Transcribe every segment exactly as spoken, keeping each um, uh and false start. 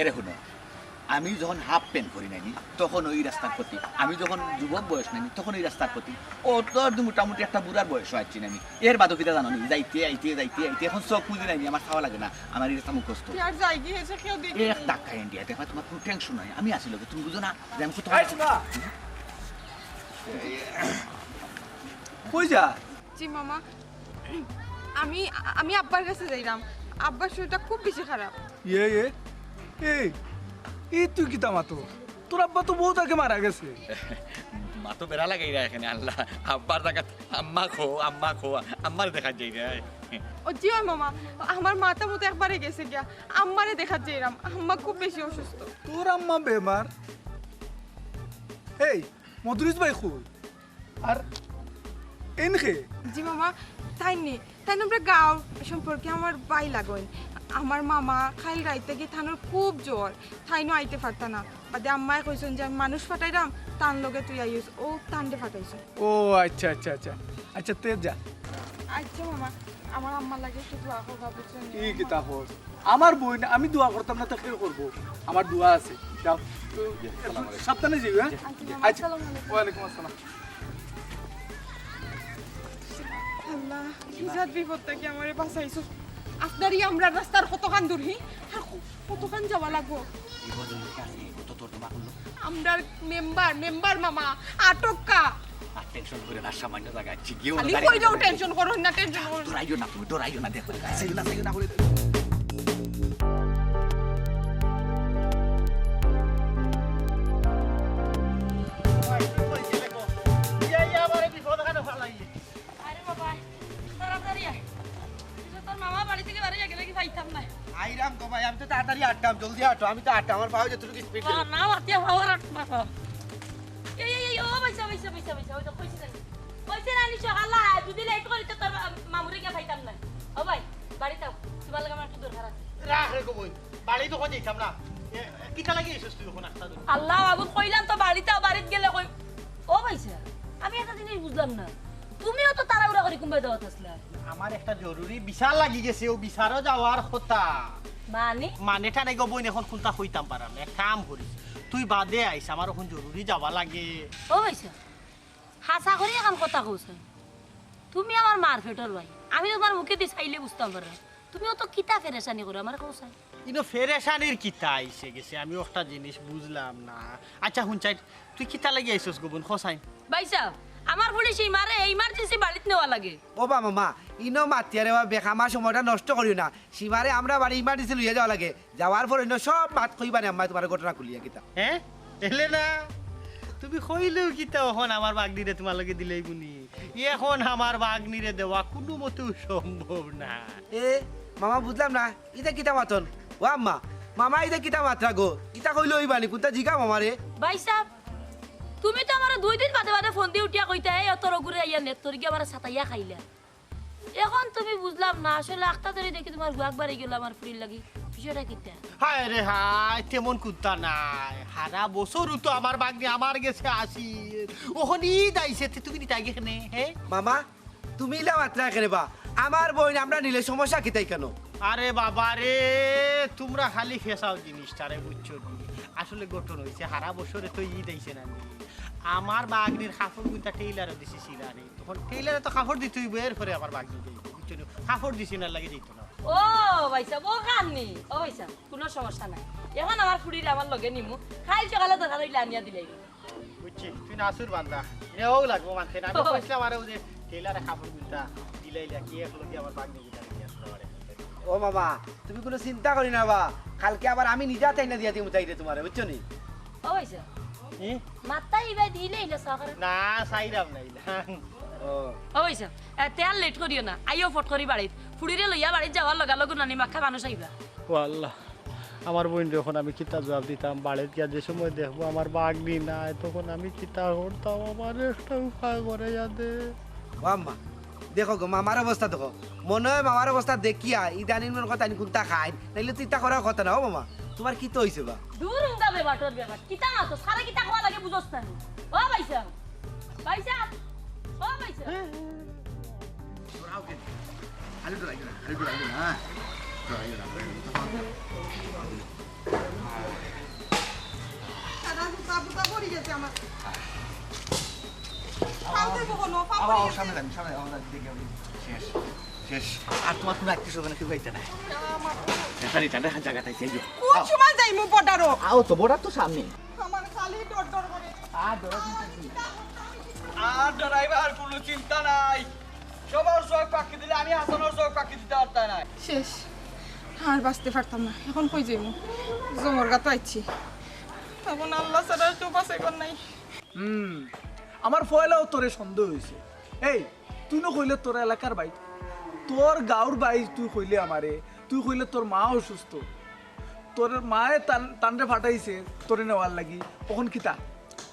এরে হুনো, আমি যখন হাফ প্যান্ট পরি নাইনি, তখন ওই রাস্তার প্রতি, আমি যখন যুবক বয়স নাইনি, তখন ওই রাস্তার প্রতি, ও তো আর মোটামুটি একটা বুড়ার বয়স আছি নাইনি। এর বাদও কিতা জানো নি, যাইতে আইতে, যাইতে আইতে, এখন চোখ মুজি নাইনি, আমার খাওয়া লাগে না, আমার এই রাস্তা মুখস্থ। কি আর যাই কি হয়েছে, কেউ দেখে এক ধাক্কা ইন্ডিয়া, দেখো, তোমার কোনো টেনশন নাই, আমি আছি লগে, তুমি বুঝো না যে আমি কোথাও এই শোনা। কই যা? জি মামা, আমি, আমি আব্বার কাছে যাইরাম। আব্বার শরীরটা খুব বেশি খারাপ। ইয়ে, ইয়ে। এই, এই তুই কিতা মাতো? তোর আব্বা তো বহুত আগে মারা গেছে। মা তো বেড়া লাগাইরা এখানে, আল্লাহ। আব্বার জাগাত আম্মা খো, আম্মা খো, আম্মারে দেখাত যাইরা। ও জি অয় মামা, আমার মাথা মতো একবারে গেছে গিয়া। আম্মারে দেখাত যাইরাম, আম্মা খুব বেশি অসুস্থ। তোর আম্মা বেমার? এই, মদরিস ভাই কই? আর এনকে? জি মামা, তাইন নি, তাইন আমরা গাঁও সম্পর্কে আমার ভাই লাগইন। আমার মামা কাইল রাইতে গিয়া তানর খুব জ্বর, তাইনও আইতে পারতা না। বাদে আম্মায় কইছইন যে আমি মানুষ পাঠাইরাম, তান লগে তুই আইস, ও তানরে পাঠাইছইন। ও আচ্ছা, আচ্ছা, আচ্ছা। আচ্ছা, তে যা। আচ্ছা মামা, আমার আম্মার লাগি একটু দোয়া করবা, বুঝছইন নি? কি কিতা কর? আমার বইন, আমি দোয়া করতাম না তো কে করবো? আমার দোয়া আছে। যাও। সাবধানে যাইও, হ্যাঁ? আচ্ছা মামা, আচ্ছা। আসসালামু আলাইকুম। ওয়ালাইকুম আসসালাম। আল্লাহ, কি জাত বিপদ থাকি আমারে বাঁচাইছো। আপনারই আমরা রাস্তার কতখান দূর, হি? আর ক-, কতখান যাওয়া লাগবো? বিপদ অইলো কি আছে? কত তোর তোমার করলো? আমরার মেম্বার, মেম্বার মামা, আটক্কা। আর টেনশন করে না, সামান্য জায়গা আছে, গিয়েও খালি না, কইলেও টেনশন করো না, টেনশন করো না। ডরাইও না তুমি, ডরাইও না, দেখো, চাইও না, চাইও না করে। আরে বাবা, তাড়াতাড়ি আয়। তুই তো তোর মামা বাড়ি থেকে বাড়ি গেলে কি পাইতাম না। আইরাম গো ভাই, আমি তো তাড়াতাড়ি আটতাম, জলদি আটো, আমি তো আটতাম, আমার পাও যে তুই স্পিড। না, না, মাতিয়া পাওয়ার আট মাথা। এই, এই, এই, ও পয়সা, পয়সা, পয়সা, পয়সা, ওই তো পয়সা দেন। পয়সা না নিছো, আল্লাহ, যদি লেট করি তো তোর মামুরে গিয়া পাইতাম না। ও ভাই, বাড়িত আও, তোমার লগে আমার একটু দরকার আছে। রাখ রে গো বই, বাড়ি তো কই যাইতাম না। এ, কিতা লাগি আইছস তুই এখন আস্তা দূর? আল্লাহ, বাবু, কইলাম তো বাড়িত আও, বাড়িত গেলে কই। ও ভাইসা, আমি একটা জিনিস বুঝলাম না, তুমিও তো তাড়াহুড়া করি কুম্বাই যাওয়াত আসলা। আমার একটা জরুরি বিচার লাগি গেছে, ও বিচারও যাওয়ার কথা। মানে? মানেটা নাই গো বইন, এখন কোনটা কইতাম পারাম না। এক কাম করিস, তুই বাদে আইস, আমার এখন জরুরি যাওয়া লাগে। ও ভাইসা, হাছা করি এখন কথা কওছাইন। তুমি আমার মার পেটর ভাই, আমি তোমার মুখেদি চাইলে বুঝতাম পাররাম। তুমি অত কিতা পেরেশানি করো, আমারে কওছাইন। ইনো পেরেশানির কিতা আইছে গেছে, আমি একটা জিনিস বুঝলাম না। আচ্ছা, হুনছাইন, তুই কিতা লাগি আইছস গো বইন, কওছাইন? ভাইসাব, আমার ফুড়ি সীমারে ইমার্জেন্সি বাড়িত নেওয়া লাগে। ও বা মামা, ইনো মাতিয়ারে বা বেকামা সময়টা নষ্ট করিও না। সীমারে আমরা বাড়ি ইমার্জেন্সি লইয়া যাওয়া লাগে। যাওয়ার পরে ইনো সব মাত কইবানে আম্মায় তোমার ঘটনা খুলিয়া কিতা। হ্যাঁ? এলে না? তুমি কইলেও কিতা অখন আমার বাগনিরে তোমার লগে দিলাইবুনি? এখন আমার বাগনিরে দেওয়া কুনু মতেও সম্ভব না। এ, মামা বুঝলাম না, ইতা কিতা মাতন? ও আম্মা, মামা ইতা কিতা মাতরা গো? ইতা কইলে অইবানি, কুনতা জিগা মামারে? ভাইসাব, তুমি তো আমারে দুই দিন বাদে বাদে ফোন দি উঠিয়া কইতা, "এই অত রগুরে আইয়া নে, তোর গিয়া আমারে সাতাইয়া খাইলা।" এখন তুমি বুঝলাম না, আসলে আখতা ধরি দেখি তোমার হুয়াক বাড়ি গেল আমার ফুড়ির লাগি। বিষয়টা কিতা? হায় রে হায়, তেমন কুনতা নাই। হারা বছরও তো আমার বাগনি আমার গেছে আসি। অখন ইদ আইছে, তে তুমি নিতায় গেলে কেনে, হ্যাঁ? মামা, তুমি ইলা মাতরায় কেনে বা? আমার বইন আমরা নিলে সমস্যা কিতা ইখানো? আরে বাবা রে, তোমরা খালি ফেসাও জিনিসটারে, বুঝছো নি? আসলে ঘটনা অইছে, হারা বছরে তো ইদ আইছে না নি। আমার বাগনির কাপড় কুনতা টেইলারে দিছি সিলানি। তখন টেইলারে তো কাপড় দিতে অইবো, এরপরে আমার বাগনি যাইবো, বুঝছো নি? কাপড় দিছি না লাগি যাইতো না। ও ভাইসাব, ও কান্নি, ও ভাইসাব, কুনু সমস্যা নাই। এখন আমার ফুড়িরে আমার লগে নিমু, কাইল সকালে দরকার অইলে আনিয়া দিলাইমু। বুঝছি, তুই নাসুর বান্দা। নেওয়াও লাগবো মানতে না। আমি ও। কইছিলাম আরে ওই যে টেইলারে কাপড় কুনতা দিলাইলা কি এক লগে আমার বাগনি কিতা নিয়া আসলো আরে। ও মামা, তুমি কুনু চিন্তা করি না বা। কালকে আবার আমি নিজে আতে আইনা দিয়া দিমু তাইরে তোমারে, বুঝছো নি? ও ভাইসাব। হুম? মাত্তা ইবায় দিলে ইলা সহকারে। না, চাইরাম না ইলা। ও। ও ভাইসাব, এ, তে আর লেট করিও না। আইও ফট করি বাড়িত। ফুড়িরে লইয়া বাড়িত যাওয়ার লগে লগে নানি মাখা মানুষ আইবা। ও আল্লাহ। আমার বইনরে অখন আমি কিতা জুয়াপ দিতাম? বাড়িত গিয়া যে সময় দেখবো আমার বাগনি নাই, তখন আমি কিতা করতাম? আমার একটা উপায় করে ইয়া দে। ও আম্মা, দেখো গো, মামার অবস্থা দেখো। মনে অয় মামার অবস্থা দেখিয়া ইদানিং মনে কথা আনি কুনতা খাইন, নাইলে তো ইতা করার কথা না। ও মামা, তোমার কিতা অইছে বা? দূর উন্দা বেবাটর বেবাট। কিতা না তো, সারা কিতা খাওয়া লাগে বুঝোস না নি। ও ভাইসাব, ভাইসাব, ও ভাইসাব। ডরাও কেনে? খালি ডরাইও না, খালি ডরাইও না, হ্যাঁ? ডরাইও না, ডরাইও না। সারা জুতা বুতা পড়ি গেছে আমার। পাও ধরবো কোনো, পাও আবার পড়ি গেছে। সামনে যান, সামনে যান, দেখি আমি শেষ, শেষ। আর তোমার কোনো আত্মীয় স্বজন কেউ খাইতে নাই। আমার বেচারি টান্ডা জায়গা তাই সেই কোন সময় যাইমু বর্ডারো? আও তো, বর্ডার তো সামনে। আমার খালি ডর ডর করে। আর ডর আর ডরাইবার কোনো চিন্তা নাই। সবার চোখ ফাঁকি দিলে আমি হাসানর চোখ ফাঁকি দিতে পারতাম না। শেষ, আর বাঁচতে পারতাম না। এখন কই যাইমু? জমর গাতো আইছি। এখন আল্লাহ ছাড়া আর কেউ বাঁচাইবার নাই। হুম, আমার পয়লাও তোরে সন্দেহ হইছে। এই, তুই না কইলে তোর এলাকার ভাই, তোর গাঁওর ভাই, তুই কইলে আমারে, তুই কইলে তোর মা অসুস্থ, তোর মায়ে তান-, তানরে ফাটাইছে তোরে নেওয়ার লাগি। অখন কিতা?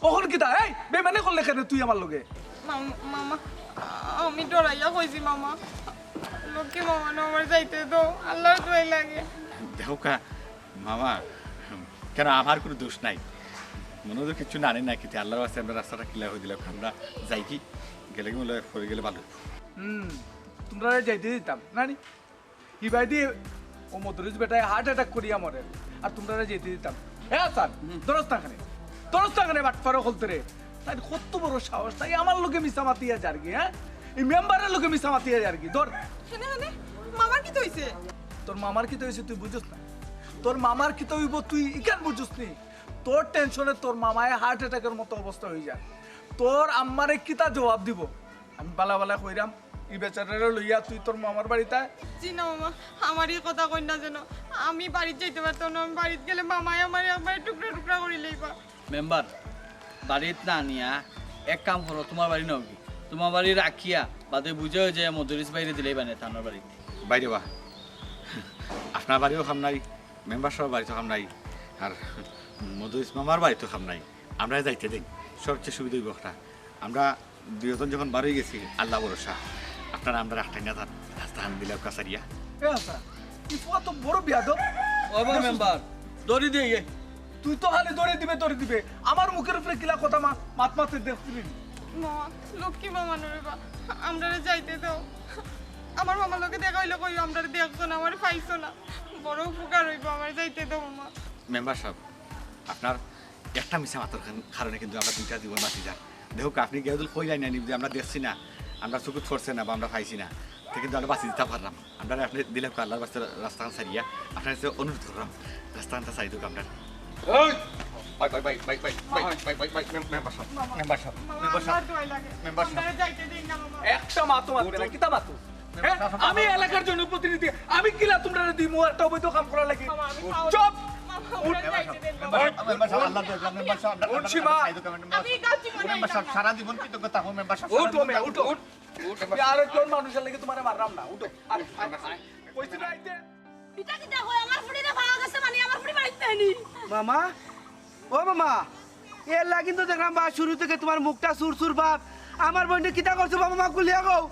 অখন কিতা? এই, বেমানি করলে কেনে তুই আমার লগে? মাম-, মামা, আমি ডরাইয়া কইছি মামা। লক্ষ্মী মামা, নো আমার যাইতে দাও, আল্লাহর দোয়াই লাগে। দেখো কা, মামা, কেন আমার কোনো দোষ নাই। মনে হয় কিচ্ছু নানি না, কিন্তু আল্লাহর ওয়াস্তে আমরা রাস্তাটা clear করে দিলাম, আমরা যাই কি, গেলে কি মনে হয় পড়ে গেলে ভালো। হুম, তোমরা যাইতে দিতাম নানি? হিবাই দিয়ে ও মদরিস বেটায় heart attack করিয়া মরে, আর তোমরা যাইতে দিতাম? এ আসান, হুম। দরস্তা খানে, দরস্তা খানে বাটপারো খুলতে রে। তাই কত বড় সাহস, তাই আমার লগে মিছা মাতিয়া যার কি, হ্যাঁ? এই মেম্বারের লগে মিছা মাতিয়া যার কি? ধর। হেনে, হেনে, মামার কিতা অইছে? তোর মামার কিতা অইছে তুই বুঝছ না? তোর মামার কিতা অইব তুই ইখান বুঝছ নি? তোর টেনশনে তোর মামায় heart attackর মতো অবস্থা হয়ে যায়। তোর আম্মারে কিতা জবাব দিব? আমি বালা বালা কইরাম, ই বেচারারে লইয়া তুই তোর মামার বাড়িত আয়। জি না মামা, আমার ই কথা কইন না যেন। আমি বাড়িত যাইতে পারতাম না, আমি বাড়িত গেলে মামায় আমারে একবারে টুকরা টুকরা করি লইবা। মেম্বার, বাড়িত না নিয়া এক কাম করো, তোমার বাড়ি নাও কি, তোমার বাড়ি রাখিয়া বাদে বুঝে হয়ে যায় মদরিস বাইরে দিলেই বানে থানার বাড়িতে। বাইরে বা, আপনার বাড়িও খাম নাই, মেম্বার সাহেব বাড়িত খাম নাই, আর মদরিস মামার বাড়িত খাম নাই। আমরা যাইতে দেই, সবচেয়ে সুবিধা হইব একটা। আমরা দুইজন যখন বার হয়ে গেছি, আল্লাহ ভরসা, আপনারা আমরা রাখতেন না, তার রাস্তা হান দিলে কাছারিয়া। এ আচ্ছা, কি ফুয়া তো বড় বিয়াদব। ওই বা মেম্বার, দড়ি দিয়ে ইয়ে। তুই তো খালি দড়ি দিবে, দড়ি দিবে। আমার মুখের উপরে কিলা কথা মা-, মাত মাতে দেখছিলি? মামা, লক্ষ্মী মামা নুরে বা, আমরারে যাইতে দাও। আমার মামার লগে দেখা হইলে কইও, আমরারে দেখছো না, আমারে পাইছো না। বড় উপকার হইব, আমারে যাইতে দাও মামা। মেম্বার সাহেব, আপনার একটা মিছা মাতর কারণ-, কারণে কিন্তু আমরা দুইটা জীবন বাঁচি যার। দেখুক, আপনি গেদুল কই যাই না নিব যে আমরা দেখছি না, আমরা চকুত পড়ছে না বা আমরা পাইছি না, তো কিন্তু আমরা বাঁচি দিতে পারলাম। আমরা আপনি দিলে আল্লাহর বাস্তে রাস্তাখান সারিয়া আপনার কাছে অনুরোধ করলাম, রাস্তাখানটা সারি দেউক আমরা। এই! বাই, বাই, বাই, মেম-, মেম্বার সাহেব, মেম্বার সাহেব, মামা, মেম্বার সাহেব, আমার দোয়াই লাগে। মেম্বার সাহেব। আপনারা যাইতে দিন না, মামা। একটা মাতো মাতবে না, কিতা মাতো? হ্যাঁ? আমি এলাকার জনপ্রতিনিধি, আমি কিলা তোমরা দিমু একটা অবৈধ কাম করার লাগি? মামা, আমি পাও-, চুপ! মামা, উঠ। আমরা যাইতে দিন, মামা। মেম্বার সাহেব, আল্লাহ দেখলাম, মেম্বার সাহেব, উঠ, সীমা। আমি গাছ জীবনে মেম্বার সাহেব, আইতাম না। সারা জীবন কৃতজ্ঞ থাকবো, মেম্বার সাহেব, উঠ, সারা জীবন ওমে, উঠ, উঠ। আর একজন মানুষের লাগি তোমারে মারলাম না, উঠো। আর, আর, আর, কইছি না আইতে? ইটা কিতা কয়? আমার ফুড়িরে পাওয়া গেছে মানে আমার ফুড়ি বাড়িত নাইনি। মামা, ও মামা, এর লাগি তো দেখলাম বা শুরু থেকে তোমার মুখটা সুর সুর ভাব। আমার বইনে কিতা করছে বাবা মা খুলিয়া কও।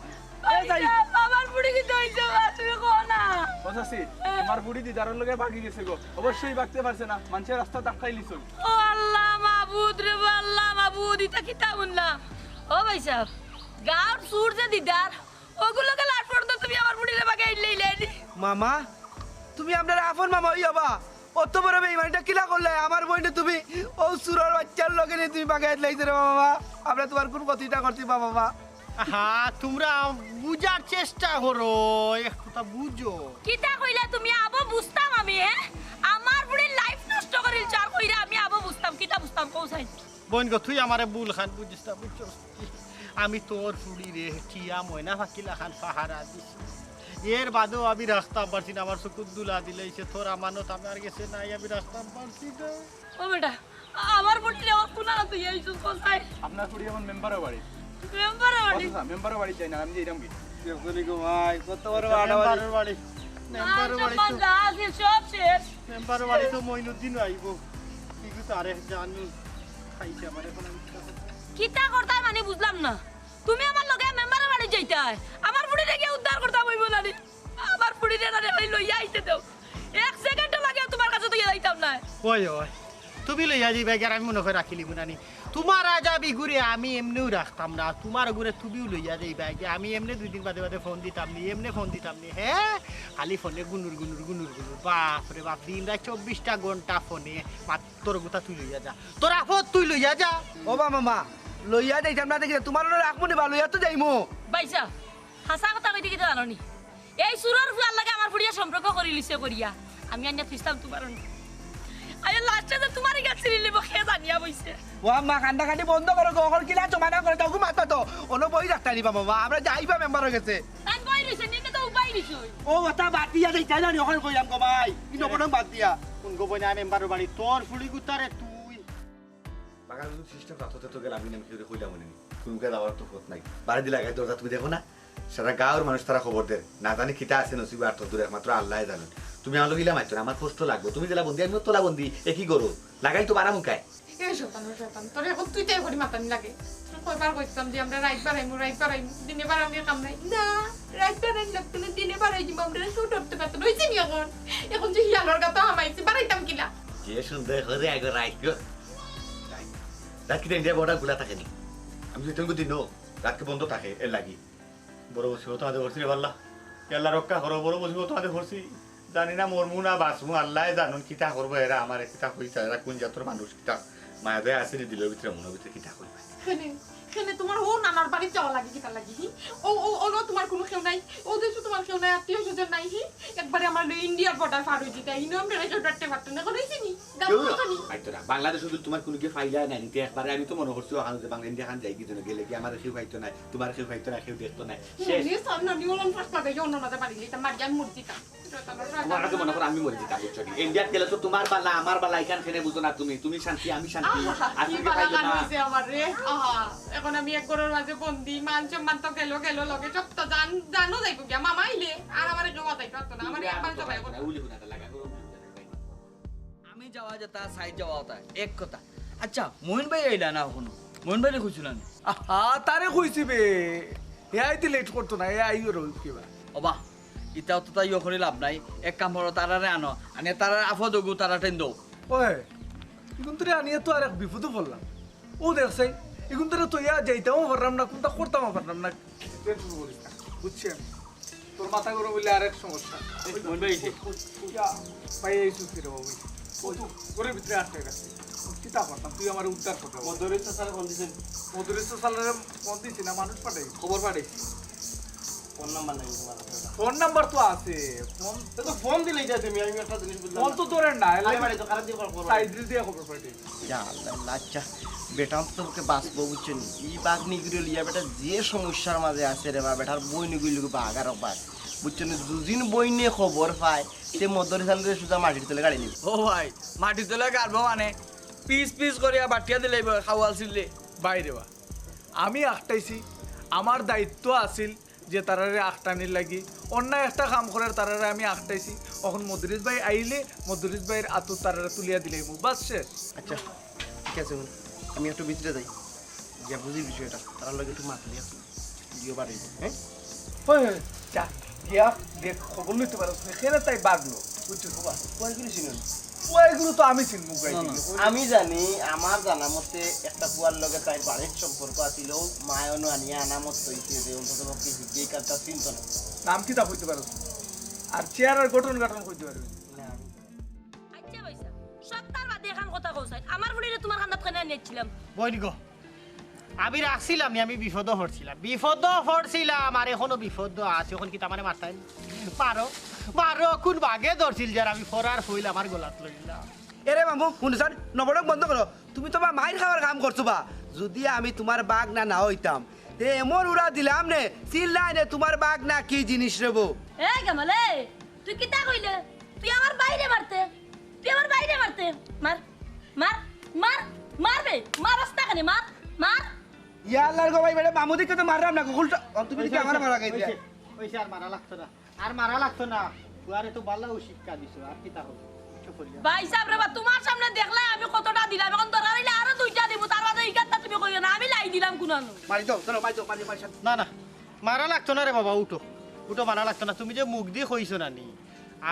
এই যাই। ভাইসাব, আমার ফুড়ি কিতা অইছে বা? তুমি কও না। ও চাচি, তোমার ফুড়ি দিদারর লগে ভাগি গেছে গো। অবশ্যই ভাগতে পারছে না, মানষে রাস্তা ধাক্কাই লিছইন। ও আল্লাহ মাবুদ রে, ও আল্লাহ মাবুদ, ইটা কিতা হুনলাম? ও ভাইসাব, গাঁওর চুর যে দিদার, ওগুর লগে লাট পড়তো তুমি আমার ফুড়িরে বাগে আইলে ইলেনি। মামা, তুমি আমরার আপন মামা অইয়া বা, অত বড় বেইমানিটা কিলা করলে? আমার বইনে তুমি ও চুরর বাইচ্চার লগে নিয়া তুমি বাগে আইলাইছো রে মামা। আমরা তোমার কোন ক্ষতিটা করছি বা মামা? হ্যাঁ, তোমরা বুঝার চেষ্টা করো, একটুতা বুঝো। কিতা কইলা তুমি? আবো বুঝতাম আমি, হ্যাঁ? আমার ফুড়ির life নষ্ট করিল চার কইরা আমি আবো বুঝতাম, কিতা বুঝতাম কও চাই? বইন গো, তুই আমারে ভুল খান বুঝিস না, বুঝছস? আমি তোর ফুড়িরে টিয়া ময়না পাখির লাখান পাহারা দিছি। এর বাদেও আমি রাখতাম পারছি না, আমার চকুত ধুলা দিলাইছে, তোর আমানত আমার গেছে নাই, আমি রাখতাম পারছি না। ও বেটা, আমার ফুড়িরে ওর কুনারা তুই এই চুপ কর চাই। আপনার ফুড়ি এখন মেম্বারর বাড়ি। মেম্বারর বাড়ি? আচ্ছা, মেম্বারর বাড়ি যাই না, আমি যাইরাম কি? দেখছো নি গো ভাই, কত বড় বাড়াবাড়ি। মেম্বারর বাড়ি। মেম্বারর বাড়ি তো, যা আছে সব শেষ। মেম্বারর বাড়ি তো মইনুদ্দিন আইবো। কিন্তু আরে জানি খাইছে আমার, এখন আমি কিতা করতাম? কিতা করতায় মানে বুঝলাম না। তুমি আমার লগে মেম্বারর বাড়ি যাইতায়, আমার ফুড়িরে গিয়া উদ্ধার করতাম অইবো না নি? আমার ফুড়িরে না রে, খালি লইয়া আইতে দেও। এক সেকেন্ডও লাগে তোমার কাছে তো ইয়া যাইতাম না। ওই, ওই, তুমি লইয়া যাইবায় গিয়া, আমি মনে হয় রাখিলিমু না নি। তুমার আজাব ইগুরে আমি এমনেউ রাখতাম না, তুমার ওগুরে তুমিউ লইয়া যাইবায় গি। আমি এমনে দুই দিন বাদে বাদে ফোন দিতাম নি, এমনে ফোন দিতাম নি, হে? খালি ফোনে গুনুর গুনুর গুনুর গুনুর। বাপ রে বাপ, দিন রাইত চব্বিশটা ঘন্টা ফোনে। মাত, তোর গুতা তুই লইয়া যা, তোর আফত তুই লইয়া যা। ও বা মামা, লইয়া যাইতাম না দেখি, তুমার ওরা রাখমু নি বা, লইয়া তো যাইমু। ভাইসাব, হাছা কথা কইতে কিতা জানো নি? এই চুরর ফুয়ার লগে আমার ফুড়িয়ে সম্পর্ক করিলিছে করিয়া। আমি আনিয়া থুইছলাম তুমার অনো। আইয়া লাস্টে যে তুমার ইগাত ছিড়িলিবো কে জানিয়া বইছে। ও আম্মা, কান্দা কান্দি বন্ধ করো গো, অখন কিলা জমানা করে তাও মাত মাতো। অনো বই রাখতা নি বা মামা, আমরা যাইবা মেম্বারর গেছে। তাইন বই রইছে, নিতে তো উবাই রইছে। ও ওটা বাদ দিয়া দেই, তাই না নি, অখন কইলাম গো ভাই। কি নবরং বাদ দিয়া। কোন গো বইনা মেম্বারর বাড়ি, তোর ফুড়ি গুতারে তুই। বাগান যদি সিস্টেম রাখতে তো গেলাম, আমি নাম কেউ কইলাম মনে নি। কোন গেল আবার তো ফোন নাই। বাড়ি দিলা গায়ে দরজা তুমি দেখো না। সারা গাঁওর মানুষ তারা খবর দের। না জানি কিতা আছে নসিবে আর তোর দূরে একমাত্র আল্লায় জানেন। তুমি আমার লগে ইলা মারতো না, আমার কষ্ট লাগবো। তুমি যেলা বন্দি, আমিও তোলা বন্দি, একই গরু। লাগাই তো বারা মুখায়। এ শয়তান, ও শয়তান, তোর এখন তুই তাই করি মাতানি লাগে। তোর কয়বার কইতাম যে আমরা রাইত বাড়াইমু, রাইত বাড়াইমু, দিনে বাড়ানির কাম নাই। না, রাইত বাড়ানি লাগতো না, দিনে বাড়াই দিমু আমরা, কেউ ডরতে পারতো না। অইছে নি অখন? অখন যে হিয়ালর গাতো হামাইছে, বাড়াইতাম কিলা? যে সুন্দর করে আগে রাইত গো। রাইত। রাইত কিতা ইন্ডিয়া বর্ডার খোলা থাকে নি? আমি তো ইতঙ্গ দিনও রাতকে বন্ধ থাকে, এর লাগি। বড় মুসিবত আদে পড়ছি রে বাল্লা। এ আল্লাহ রক্ষা করো, বড় মুসিবত আদে পড়ছি। জানি না মরমু না বাঁচমু, আল্লায় জানইন কিতা করবো এরা আমারে, কিতা কইতা এরা, কোন জাতর মানুষ, কিতা মায়া দয়া আছে নি দিলর ভিতরে, মনর ভিতরে, কিতা কইবা? কেনে, কেনে তুমার ও নানার বাড়িত যাওয়া লাগে কিতা লাগি, হি? ও, ও, অনো তুমার কুনু কেউ নাই, ও দেশো তুমার কেউ নাই, আত্মীয় স্বজন নাই, হি? একবারে আমার লই ইন্ডিয়ার বর্ডার পার অই যিতা, ইনো আমরা কেউ ডাকতে পারতো না, অখন অইছে নি? গাম কেউ অইছে নি? পাইতো না। বাংলাদেশো যদি তুমার কুনু কেউ পাইলা নাই, নিতে একবারে আমি তো মনো করছি অখানো যে বাংলা ইন্ডিয়া খান যাই কি জন্য গেলে কি আমারে কেউ পাইতো না, তুমারে কেউ পাইতো না, কেউ দেখতো না। শেষ। হুম, ইয়ে সামনে নিয়ে অনলাইন ফাঁস পাবে, অন্য মাঝে বাড়ি নিতাম, মারি আমি মরি যিতাম। তুমার কাছে মনো করো আমি মরি যিতাম, বুঝছো নি? ইন্ডিয়াত গেলে তো তুমার বালা, আমার বালা, ইখান কেনে বুঝো না তুমি। তুমি শান্তি, আমি শান্তি। আহা, আর কি তুমি বালা পাইছো গান না? অইছে আমার রে। আহা, অখন আমি এক ঘরর মাঝে বন্দি, মান সম্মান তো গেল, গেল লগে সব তো জান, জানও যাইবো গিয়া। মামা আইলে আর আমারে কেউ বাঁচাইতে পারতো না, আমারে একবার জবাই করতো। উলি হুনা লাগা করো। আমি যাওয়া যেতা, সাইড যাওয়া অতা, এক কথা। আচ্ছা, মইন ভাই আইলা না অখনো? মইন ভাইরে কইছিলা নি? আহা, তারে কইছি বে। হে আইতে লেট করতো না, হে আইও রইব কিবা। ওবা, ইতাও তো তাই অখনই লাভ নাই। এক কাম করো, তারারে আনো। আনে তারার আফদ অগু, তারা টেন দেও। ওই, ইগুন তোরে আনিয়া তো আর এক বিপদো পড়লাম। ও দেখছাই, ইগুন তোরে তো ইয়া যাইতামও পারলাম না, কুনতা করতামও পারলাম না। টেনশন করিস না, বুঝছি আমি। তোর মাথা গরম অইলে আরেক সমস্যা। মইন ভাই আইছে। ইয়া, ভাই, এই সুস্থির বাবু। ও তো ঘরর ভিতরে আটকে গেছে। কিতা করতাম? তুই আমারে উদ্ধার করতে হবে। মদরিছ চাচারে ফোন দিছেন? মদরিছ চাচারে ফোন দিছি না, মানুষ পাঠাই। খবর পাঠাইছি। ফোন নাম্বার নাই তুমার কাছে? ফোন নাম্বার তো আছে। ফোন তো ফোন দিলেই যায় তুমি, আমি একটা জিনিস বুঝলাম ফোন না। তো ধরে না, এলে আরে বাড়ি তো খারাপ দিয়ে কল করো। সাইড দিয়ে খবর পাঠাই। ইয়া আল্লাহ, আল্লাহ, আচ্ছা, বেটা তো তোকে বাঁচবো, বুঝছো নি? ই বাঘ নিগুরে লিয়া বেটা যে সমস্যার মাঝে আছে রে বা, বেটার বইন নিগুলি বাঘ আর বাঘ, বুঝছো নি? দুদিন বইনে খবর পায়, তে মদরিছ চাচারে সুজা মাটির তলে গাড়ি নিবে। ও ভাই, মাটির তলে গাড়বো মানে? পিস পিস করিয়া বাটিয়া দিলাইবো, খাওয়াল ছিললে। বাইরে বা, আমি আটকাইছি, আমার দায়িত্ব আছিল যে তারারে আটকানির লাগি। অন্যায় একটা কাম করার তারারে আমি আটকাইছি। অখন মদরিছ ভাই আইলে মদরিছ ভাইর আতো তারারে তুলিয়া দিলাইমু। বাস শেষ। আচ্ছা, ঠিক আছে, হুন। আমি একটু ভিতরে যাই। গিয়া বুঝি বিষয়টা। তারার লগে একটু মাত দিয়া দিও বাড়ি, হ্যাঁ? ওই, ওই, যা, গিয়া দেখ, খবর লইতে পারস না। কেনে তাই বাগলো? বুঝছো, বাবা? কয়গুলি চিনো? ওইগুলো তো আমি চিনবো, কই না, না। দিকে? আমি জানি, আমার জানা মতে একটা পুয়ার লগে তাইর বাড়ির সম্পর্ক আছিল, মায়নও আনিয়া আনামত হইছে যে অন্তত পক্ষে এই কাজটা চিনতো না। নাম কিতা কইতে পারো? আর চেহারার গঠন গঠন কইতে পারবে? না, আমি আচ্ছা ভাইসাব, সপ্তাহ বাদে এখান কথা কও চাই। আমার ফুড়িরে তুমার কান্দাত কেনে আনিয়াছিলাম? বইন গো, আমি রাখছিলাম নি, আমি বিপদো পড়ছিলাম, বিপদো পড়ছিলাম, আর অখনো বিপদো আছি। অখন কিতা আমারে মারতায় নি? মারো, মারো, কোন বাঘে ধরছিল যার আমি ফরার ফইল আমার গলাত লইলা। এরে মামু, হুনছান, নবরং বন্ধ করো। তুমি তো বা মাইর খাওয়ার কাম করছো বা। যদি আমি তুমার বাঘ না না হইতাম, তে এমন উড়া দিলাম নে, চিল্লাই নে, তুমার বাঘ না কি জিনিস রে বউ। এ গামালে, তুই কিতা কইলে? তুই আমার বাইরে মারতে, তুই আমার বাইরে মারতে। মার, মার, মার, মার বে, মার রাস্তা কেনে, মার, মার। ইয়া আল্লাহর গো ভাই, বেটা মামু দিকে তো মারলাম না, কুকুরটা। অ, তুমি দিকে আমার মারা গাই দিয়া। অইছে, অইছে, আর মারা লাগতো না, আর মারা লাগতো না। ফুয়ারে তো ভালা শিক্ষা দিছো, আর কিতা করবো? কিচ্ছু করি না। ভাইসাব রে বা, তুমার সামনে দেখলায় আমি কতটা দিলাম, অখন দরকার অইলে আরো দুইটা দিমু, তার বাদে ইগাতটা তুমি কইও না, আমি লাই দিলাম কুনানো। মারি দাও, চলো, মারি দাও, মারি, মারি, সাথে। না, না, মারা লাগতো না রে বাবা, উঠো, উঠো, মারা লাগতো না। তুমি যে মুখ দি কইছো না নি,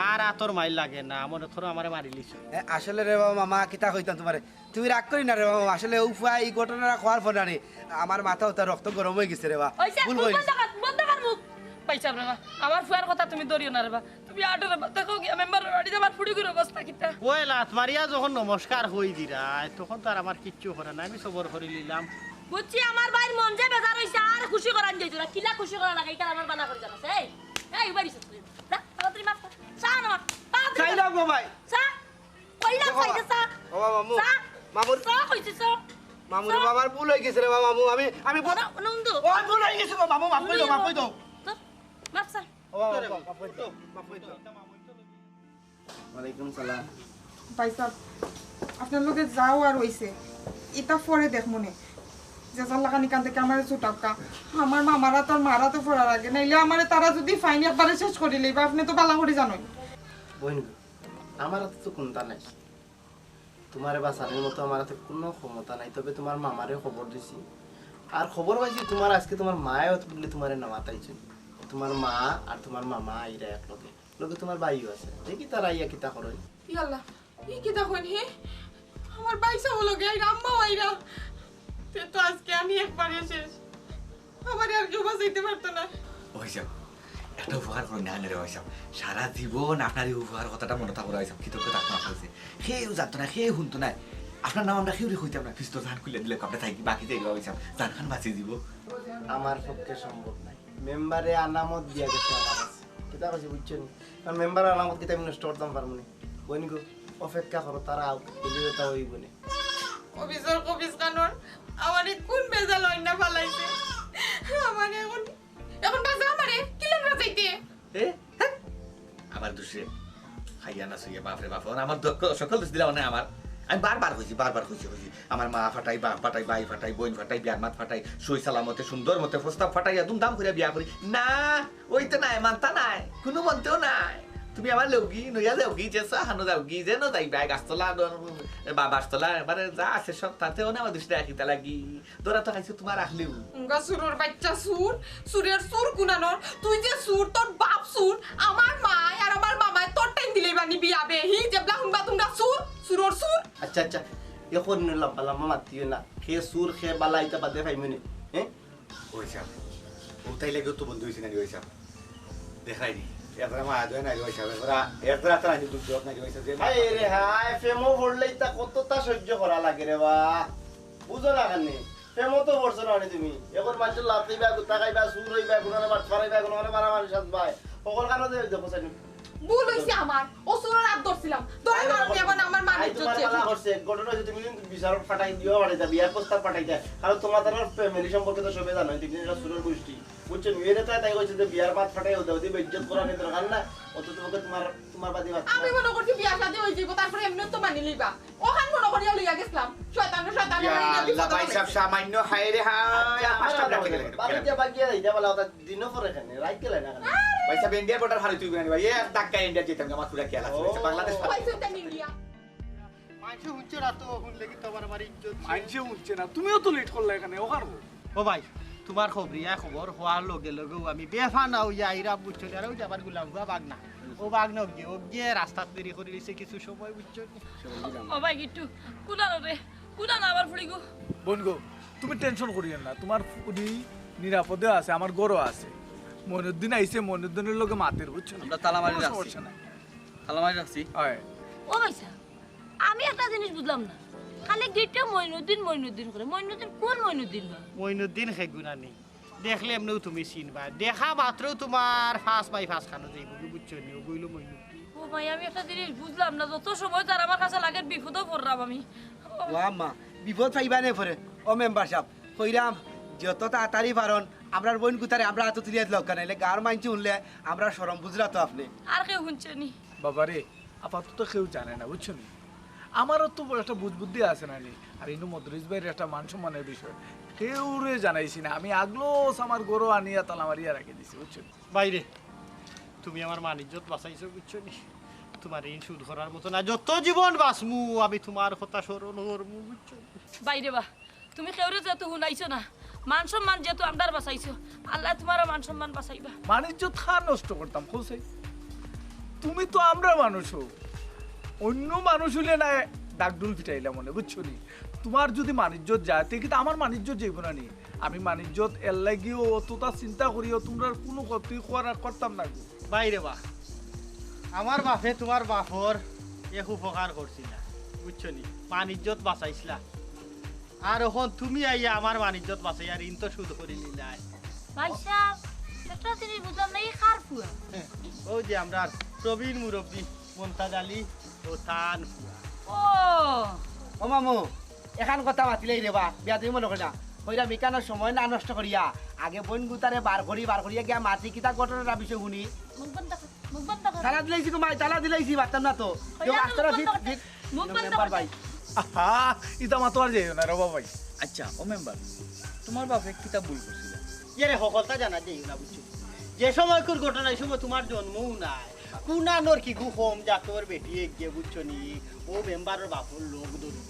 আর আতর মাইর লাগে না, মনে করো আমারে মারিলিছো। এ, আসলে রে বাবা মামা, কিতা কইতাম তুমারে, তুমি রাগ করি না রে বাবা মামা। আসলে অউ ফুয়া ই ঘটনাটা কওয়ার পরে নি, আমার মাথা উতা রক্ত গরম অইগেছে রে বা। অইছে, ভুল মুখ করি বন্ধ গেছে। কর, বন্ধ কর মুখ। ভাইসাব রে বা, আমার ফুয়ার কথা তুমি ধরিও না রে বা। তুমি আটো রে বা, দেখো গিয়া মেম্বারর বাড়িত আমার ফুড়িগুর অবস্থা কিতা। ওই লাত মারিয়া যখন নমস্কার কই দিরায়, তখন তো আর আমার কিচ্ছু করে না, আমি সবর করিলিলাম। বুঝছি, আমার ভাইর মন যে বেজার অইছে, আর খুশি করান যাইতো না। কিলা খুশি করা লাগে, ইখান আমার বালা করি জানাস। এই, এই, উবাই দিছস তুই। যা, তাড়াতাড়ি মাফ চা। চা আন আমার, তাড়াতাড়ি। চাইলাম গো ভাই। চা। কইলাম দেখো চাইতে বা-, চা। ও বা মামু, চা। মামুর, চা কইছি চা। মামুর চা। বাবার ভুল অইগেছে রে বা মামু, আমি, আমি ভুল-, না, নন্দু। ও, ভুল অইগেছে গো মামু, মাফ করি দেও, মাফ করি দেও। তোর মাফ চা। ও বা মামু, মাফ করি দেও, মাফ করি দেও। ওয়ালাইকুম সালাম। ভাইসাব, আপনার লগে যা অওয়ার অইছে, ইতা পরে দেখমুনে। যে যার লাখান ইখান থাকি আমারে ছুটাউক্কা। আমার মামারা তো আর মারা তো পড়ার আগে, নাইলে আমারে তারা যুদি পাইন একবারে শেষ করিলাইবা, আপনে তো বালা করি জানইন। বইন, আমার আতো তো কুন্তা নাই, তুমারে বাচানির মতো আমার আতো কুনু ক্ষমতা নাই, তবে তুমার মামারে খবর দিছি, আর খবর পাইছি তুমার আজকে তুমার মায়ে বুলে তুমারে নেওয়াত আইছইন, তুমার মা আর তুমার মামা আইরা একলগে। লগে তুমার ভাইও আছে। দেখি তারা আইয়া কিতা করইন। ইয়াল্লা, ই কিতা কইন হে? আমার ভাইসাবও লগে আইরা, আম্মাও আইরা। তে তো আজকে আমি একবারে শেষ। আমারে আর কেউ বাচাইতে পারতো না। ও ভাইসাব, একটা উপকার করইন না রে ভাইসাব। সারা জীবন আপনার ই উপকার কথাটা মনো থাকবো ভাইসাব। কৃতজ্ঞ থাকতাম আপনার কাছে। কেউ জানতো না, কেউ হুনতো না। আপনার নাম আমরা কেউরে কইতাম না। পিস্তল জান খুলে দিলে আপনে থাকি বাকি যাইবা ভাইসাব। জানখান বাচি যিবো। আমার পক্ষে সম্ভব নায়। মেম্বারে আনামত দিয়া গেছে আমার কাছে। কিতা কইছি বুঝছো নি? কারণ মেম্বারর আনামত কিতা আমি নষ্ট করতাম পারমু নি? বইন গো, অপেক্ষা করো, তারা আউক, বুঝলে তা অইবো নে। কবিজর কবিজ খানর আমারে কুন বেজাল অইন্না ফালাইছে? আমারে এখন, এখন বাজা আমারে, কিলা বাজাইতে? এ? হ্যাঁ? আমার দুষরে খাইয়া না শুইয়া, বাপরে বাপ, ওর আমার দক্ষ-, সকল দুষ দিলা মানে আমার। আমি বারবার কইছি, বারবার কইছি, কইছি, আমার মা ফাটাই, বাপ ফাটাই, ভাই ফাটাই, বইন ফাটাই, বিয়ার মাত ফাটাই, সই সালামতে, সুন্দর মতে প্রস্তাব ফাটাইয়া ধুমধাম করিয়া বিয়া করি। না, অইতো নায়, মানতা নায়, কুনু মন্তেও নায়। তুমি আমার লউগি, নইয়া যাওগি, যে সাহানো যাওগি, যে ন যাইবায়, গাছতলা, বা-, বাসতলা, এবারে যা আছে সব তাতে, ও না আমার দুষরে রাখিতা লাগি। ধরা তো খাইছো তুমার আখলেউ। উঙ্গা চুরর বাইচ্চা চুর, চুরর চুর কুনানর, তুই যে চুর, তোর বাপ চুর, আমার মায় আর আমার মামায় তোর টাইন দিলে বানি বিয়া বে, হি, যেবলা হুনবা তুমরা চুর, চুরর চুর। আচ্ছা, আচ্ছা, এখন লম্বা লম্বা মাতিও না, কে চুর, কে বালা, ইতা বাদে পাইমু নে, হ্যাঁ? ওই সাহেব, ও তাই লাগেও তো বন্ধু অইছে না রে ওই সাহেব। দেখাই নি, এতটা মায়া দয়া নাই রে ওই সাহেব, এতটা, এতটা, এতটা নাই দুঃখ নাই রে ওই সাহেব, যে হায় রে হায়, প্রেমও পড়লে ইতা কতটা সহ্য করা লাগে রে বা। বুঝো না কেনে? প্রেমও তো পড়ছো না রে তুমি। এখন মানষর লাত খাইবা, গুতা খাইবা, চুর অইবা, কুনানো বাটপার অইবা, কুনানো মারামারি সাজবায়। হকল কানো যে দেখো চাইনি। ভুল অইছে আমার। ও চুরর আত ধরছিলাম। ধরার কারণে এখন আমার মান ইজ্জত শেষ। করছে। এক ঘটনা অইছে, তুমি কিন্তু বিচারক ফাটাই দিও, ফাটাই দিও, বিয়ার প্রস্তাব ফাটাই দেয়। কারণ তুমার তার family সম্পর্কে তো সবে জানো, তুমি একটা চুরর গোষ্ঠী। বুঝছো? মেয়েরে তো তাই কইছে যে বিয়ার মাত ফাটাই হতে হতে বেইজ্জত করার দরকার না। অত তোমাকে তুমার, তুমার বাদে বাদ। আমি মনো করছি বিয়া শাদী অই যাইবো, তারপরে এমনে তো মানি লইবা। ওখান মনো করিয়া লইয়া গেছলাম। শয়তান রে, শয়তান রে, ইয়া আল্লাহ, ভাই সাহেব, সামান্য হায় রে হায়, আচ্ছা, পাঁচটা আমার ব্রেক খেলে গেল। বাড়িতে বাগিয়া যাইতা বলা, ওটা দিনও পরে কেন, রাত গেলে না কেন? আরে! ভাই সাহেব, ইন্ডিয়ার বর্ডার হারই তুই বানি ভাই, এক ধাক্কা ইন্ডিয়া যেতাম, আমার পুরা খেয়াল আছে, ভাই সাহেব, বাংলাদেশ হারই। ভাই সাহেব, ইন্ডিয়া। মানষে হুনছে না তো, হুনলে কি তোমার আমার ইজ্জত শেষ? মানষে হুনছে না, তুমিও তো লেট করলা এখানে, ওখান। ও ভাই, তুমার খবরিয়া খবর হওয়ার লগে লগেউ আমি বেফানা অইয়া আইরাম, বুঝছো নি? আর ওই যে আমার গুলাম হুয়া বাগনা, ও বাগনা অগিয়ে, অগিয়ে রাস্তাত দেরি করি দিছে কিছু সময়, বুঝছো নি? ও ভাই গিট্টু, কুনানো রে, কুনানো আমার ফুড়ি গো। বইন গো, তুমি টেনশন করিও না, তুমার ফুড়ি নিরাপদে আছে, আমার ঘরো আছে। মইনুদ্দিন আইছে, মইনুদ্দিনর লগে মাতের, বুঝছো নি? আমরা তালা মারি কুনু রাখছি। সমস্যা নাই। তালা মারি রাখছি। হয়। ও ভাই সাহেব, আমি একটা জিনিস বুঝলাম না, খালি গিট্টু মইনুদ্দিন, মইনুদ্দিন করে। মইনুদ্দিন কোন মইনুদ্দিন বা? মইনুদ্দিন হে গুনানি। দেখলে এমনেউ তুমি চিনবায়। দেখা মাত্রউ তুমার ফাঁস বাই ফাঁস খানো যাইবো, বুঝছো নি? ও গইলো মইনুদ্দিন। ও ভাই, আমি একটা জিনিস বুঝলাম না, যত সময় যার আমার কাছে লাগে বিপদো পড়লাম আমি। ও আম্মা, বিপদ পাইবা নে পরে। ও মেম্বার সাব, কইরাম, যত তাড়াতাড়ি পারইন, আমরার বইন গুতারে আমরার আতো তুলিয়া দিলাউক্কা, নাইলে গাঁওর মাইনষে হুনলে আমরার শরম বুঝরা তো আপনে। আর কেউ হুনছে নি? বাবারে, আপাতত কেউ জানে না, বুঝছো নি? আমারও তো একটা বুঝ বুদ্ধি আছে না নি? আর ইনো মদরিছ ভাইর একটা মান সম্মানর বিষয়, কেউরে জানাইছি না। আমি আগলস আমার ঘরো আনিয়া তালা মারিয়া রাখি দিছি, বুঝছো নি? ভাইরে, তুমি আমার মান ইজ্জত বাঁচাইছো, বুঝছো নি? তুমার ঋণ শোধ করার মতো না, যত জীবন বাঁচমু আমি তুমার কথা স্মরণ করমু, বুঝছো নি? ভাইরে বা, তুমি কেউরে যেহেতু হুনাইছো না, মান সম্মান যেহেতু আমরার বাঁচাইছো, আল্লায় তুমারও মান সম্মান বাঁচাইবা। মান ইজ্জত কার নষ্ট করতাম, কও চাই? তুমি তো আমরার মানুষ অউ, অইন্য মানুষ অইলে না ডাকডুল ফিটাইলাম অনে, বুঝছো নি? তুমার যুদি মানিজ্জত যায়, তে কিতা আমার মানিজ্জত যাইবো না নি? আমি মানিজ্জত এরলাগিউ অততা চিন্তা করিও তুমরার কুনু ক্ষতি করা করতাম না গো। ভাই রে বা, আমার বাফে তুমার বাফর এক উপকার করছিলা, বুঝছো নি? মানিজ্জত বাচাইছিলা। আর অখন তুমি আইয়া আমার মানিজ্জত বাচাইয়া ঋণ তো শোধ করিলিলায়। ভাইসাব, একটা জিনিস বুঝলাম না, ই কার ফুয়া? অউ যে আমরার প্রবীণ মুরব্বি মন্তাজ আলী অউ তান ফুয়া। ও। ও মামু, এখান কথা মাতিলাই রে বা, বেয়াদবি মনো করিও না। কইরাম ইখানো সময় না নষ্ট করিয়া, আগে বইন গুতারে বার করি, বার করিয়া গিয়া মাতি কিতা ঘটনাটা বিষয় হুনি। মুখ বন্ধ কর, মুখ বন্ধ কর। তালা দিলাইছি গো মাই, তালা দিলাইছি, পারতাম না তো। কইরাম কেউ মুখ আস্তারা বন্ধ ফিট, করতে। ফিট। মুখ বন্ধ মেম্বার কর। ভাই। আহা, ইতা মাতো আর যাইও না রে বা ভাই। আচ্ছা, ও মেম্বার, তুমার বাফে কিতা ভুল করছিলা? এরে হকলতা জানা যাইও না, বুঝছো? যে সময়কুর ঘটনা, ই সময় তুমার জন্মও নাই। কুনানোর কিগু কম জাতর বেটি এগিয়ে, বুঝছো নি? অউ মেম্বারর বাফর লগ ধরি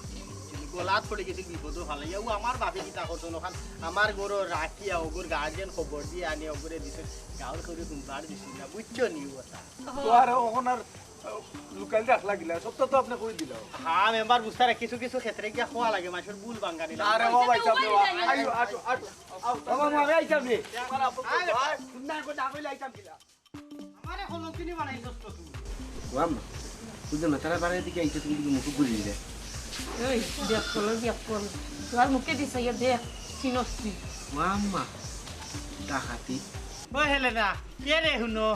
গলাত পড়ি গেছিল বিপদো ফালাইয়া। অউ আমার বাফে কিতা করছইন, অখান আমার ঘরো রাখিয়া অগুর গার্জিয়ান খবর দিয়া আনি অগুরে দিছে। গাউর করি হুনবার দিছিল না, বুঝছো নি অতা? তো আর অখন আর, আহ, লুকাইল রাখলা কিলা, সবতা তো আপনে কই দিলা। হ্যাঁ মেম্বার, বুঝতারা কিছু কিছু ক্ষেত্রে গিয়া কওয়া লাগে, মানষর ভুল ভাঙ্গানি লাগে। আরে ও ভাই সাহেব, আইও, আটো, আটো, আও। ও মামু, আমি আইতাম রে। আরে, না, না কইলে আইতাম কিলা? আমারে কলঙ্কিনী বানাইছস তো তুই। ও আম্মা, বুঝলাম না, তারা বাড়ির দিকে আইছে, তুমি দিকে মুখ ঘুরিয়ে দিলে। এই, দেখ, কল, দেখ, কল। তোর মুখে দিছে, ইয়ে দেখ, চিনস তুই। ও আম্মা, ডাকাতি। ও হেলেনা, কে রে হুনো?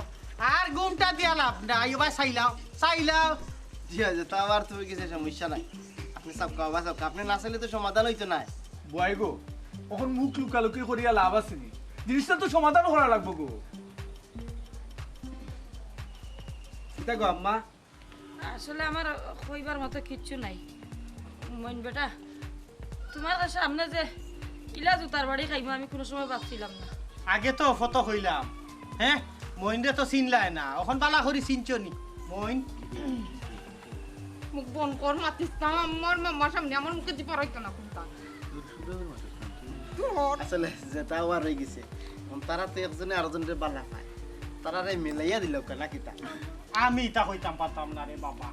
আর ঘুমটা দিয়া লাভ নাই, এবার চাইলাও, চাইলাও। জি আছে, তা আবার তুমি কিছু সমস্যা নাই। আপনি সব খাওয়া সব, আপনি না চাইলে তো সমাধান হইতো না। বুয়াই গো, অখন মুখ লুকালুকি করিয়া লাভ আছে নি? জিনিসটা তো সমাধান করা লাগবো গো। কিতা গো আম্মা? আসলে আমার কইবার মতো কিচ্ছু নাই। মইন বেটা, তুমার সামনে যে ইলা জুতার বাড়ি খাইমু আমি কুনু সময় ভাবছিলাম না। আগে তো ফটো কইলাম, হ্যাঁ? মইনরে তো চিনলায় না, অখন বালা করি চিনছো নি? মইন? মুখ বন্ধ কর, মাতিস না, আমার মামার সামনে আমার মুখে জিপার হইতো না কুনটা। আসলে যেটা আবার রয়ে গেছে, তারা তো একজনে আরেকজনরে বালা পায়, তারারে মিলাইয়া দিল কেন কিতা? আমি ইতা কইতাম পারতাম না রে বাবা,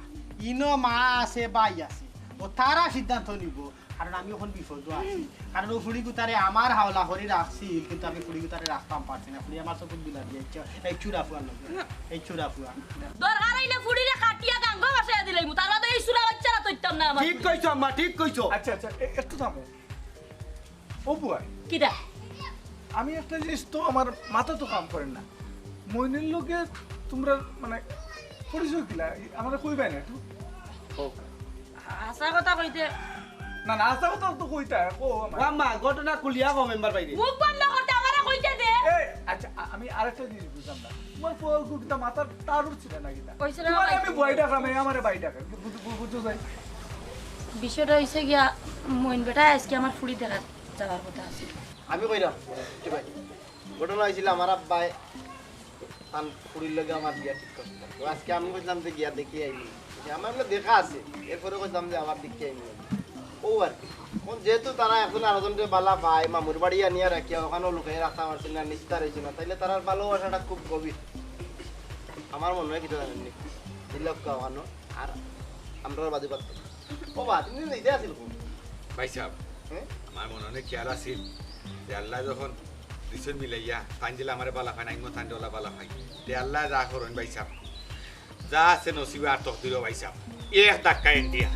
ইনো মা আছে, ভাই আছে, ও তারা সিদ্ধান্ত নিব, কারণ আমি অখন বিপদো আছি। কারণ ও ফুড়ি গুতারে আমার হাওলা করি রাখছিল, কিন্তু আমি ফুড়ি গুতারে রাখতাম পারছি না। ফুড়ি আমার চকুর দিলা দিয়ে এই চুরা ফুয়ার লগে, এই চুরা ফুয়া। দরকার অইলে ফুড়িরে কাটিয়া গাঙ্গো ভাসাইয়া দিলাইমু, তার বাদে এই চুরা বাচ্চারা তৈতাম না আমার। ঠিক কইছো আম্মা, ঠিক কইছো। আচ্ছা, আচ্ছা, এ-, একটু থামো। ও বুয়াই। কিতা? আমি একটা জিনিস তো আমার মাথা তো কাম করে না। মইনের লগে তুমরা মানে পরিচয় কিলা? আমারে কইবায় না একটু? কও। হাছা কথা কইতে। না, না, হাছা কথা তো কইতা, কও আমারে। ও আম্মা, ঘটনা খুলিয়া কও মেম্বার ভাইরে। মুখ বন্ধ করতে আমারে কইতে দে। এই, আচ্ছা, আ-, আমি আরেকটা জিনিস বুঝলাম না। তুমার ফুয়া কিতা মাথার তার উঠছিল না কিতা? কইছিল না তুমারে ভাই। আমি বুয়াই ডাকলাম, এই আমারে ভাই ডাকে। বুঝ-, বুঝ-, বুঝছো ভাই? বিষয়টা হইছে গিয়া, মইন বেটা আজকে আমার ফুড়ি দেখা যাওয়ার কথা আছে। আমি কইরাম, কি ভাই? ঘটনা হইছিল আমার আব্বায় তান ফুড়ির লগে আমার বিয়া ঠিক করছিল। তো আজকে আমি কইছিলাম যে গিয়া দেখি আইমু। যে আমার লগে দেখা আছে, এরপরে কইছিলাম যে আবার দেখি আইমু। ও আর কি। এখন যেহেতু তারা এখন আরোজনরে বালা পায়, মামুর বাড়ি আনিয়া রাখিয়া ওখানেও লুকাইয়া রাখতে পারছে না, নিস্তার হইছে না, তাইলে তারার ভালোবাসাটা খুব গভীর। আমার মনে হয় কিছু জানেননি। দিলক্কা ওখানো, আর আমরার বাদে বাদ। ও বা, তুমি নিজে আছিল কোন? ভাই সাহেব, হ্যাঁ? আমার মনে অনেক খেয়াল আছিল যে আল্লাহ যখন দিছইন মিলাইয়া, তাইন দিলে আমারে বালা পাইন, আমিও তাইন দিলে বালা পাই। তে আল্লাহ যা করইন ভাই সাহেব, যা আছে নসিবে আর তকদিরও ভাই সাহেব, এক ধাক্কা ইন্ডিয়া।